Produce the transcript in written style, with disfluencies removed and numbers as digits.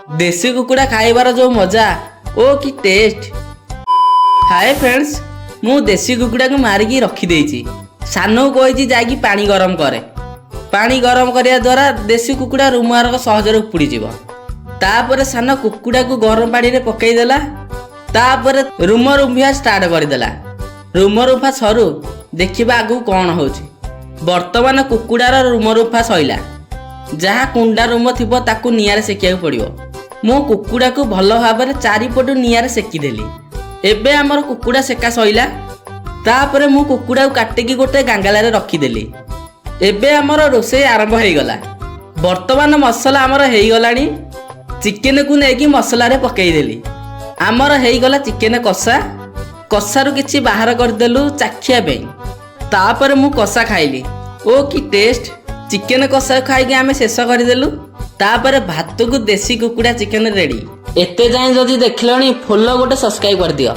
ଦେଶୀ କୁକୁଡ଼ା ଖାଇବାର ଯେଉଁ ମଜା ଓ କି ଟେଷ୍ଟ! ହାଏ ଫ୍ରେଣ୍ଡସ୍, ମୁଁ ଦେଶୀ କୁକୁଡ଼ାକୁ ମାରିକି ରଖିଦେଇଛି। ସାନକୁ କହିଛି ଯାଇକି ପାଣି ଗରମ କରେ। ପାଣି ଗରମ କରିବା ଦ୍ୱାରା ଦେଶୀ କୁକୁଡ଼ା ରୁମ ସହଜରେ ଉପୁଡ଼ିଯିବ। ତାପରେ ସାନ କୁକୁଡ଼ାକୁ ଗରମ ପାଣିରେ ପକେଇଦେଲା। ତାପରେ ରୁମ ରୁମ୍ଫିଆ ଷ୍ଟାର୍ଟ କରିଦେଲା। ରୁମ ରୁମ୍ଫା ସରୁ, ଦେଖିବା ଆଗକୁ କ'ଣ ହେଉଛି। ବର୍ତ୍ତମାନ କୁକୁଡ଼ାର ରୁମ ରୁମ୍ଫା ସଇଲା। ଯାହା କୁଣ୍ଡା ରୁମ ଥିବ, ତାକୁ ନିଆଁରେ ସେକିବାକୁ ପଡ଼ିବ। ମୁଁ କୁକୁଡ଼ାକୁ ଭଲ ଭାବରେ ଚାରିପଟୁ ନିଆଁରେ ସେକିଦେଲି। ଏବେ ଆମର କୁକୁଡ଼ା ସେକା ସଇଲା। ତାପରେ ମୁଁ କୁକୁଡ଼ାକୁ କାଟିକି ଗୋଟେ ଗାଙ୍ଗାଲାରେ ରଖିଦେଲି। ଏବେ ଆମର ରୋଷେଇ ଆରମ୍ଭ ହେଇଗଲା। ବର୍ତ୍ତମାନ ମସଲା ଆମର ହେଇଗଲାଣି। ଚିକେନକୁ ନେଇକି ମସଲାରେ ପକେଇଦେଲି। ଆମର ହେଇଗଲା ଚିକେନ କଷା। କଷାରୁ କିଛି ବାହାର କରିଦେଲୁ ଚାଖିବା ପାଇଁ। ତାପରେ ମୁଁ କଷା ଖାଇଲି। ଓ କି ଟେଷ୍ଟ! ଚିକେନ କଷା ଖାଇକି ଆମେ ଶେଷ କରିଦେଲୁ। ତାପରେ ଭାତକୁ ଦେଶୀ କୁକୁଡ଼ା ଚିକେନ ରେଡ଼ି। ଏତେ ଯାଏଁ ଯଦି ଦେଖିଲଣି, ଫଲୋ ଗୋଟେ ସବସ୍କ୍ରାଇବ କରିଦିଅ।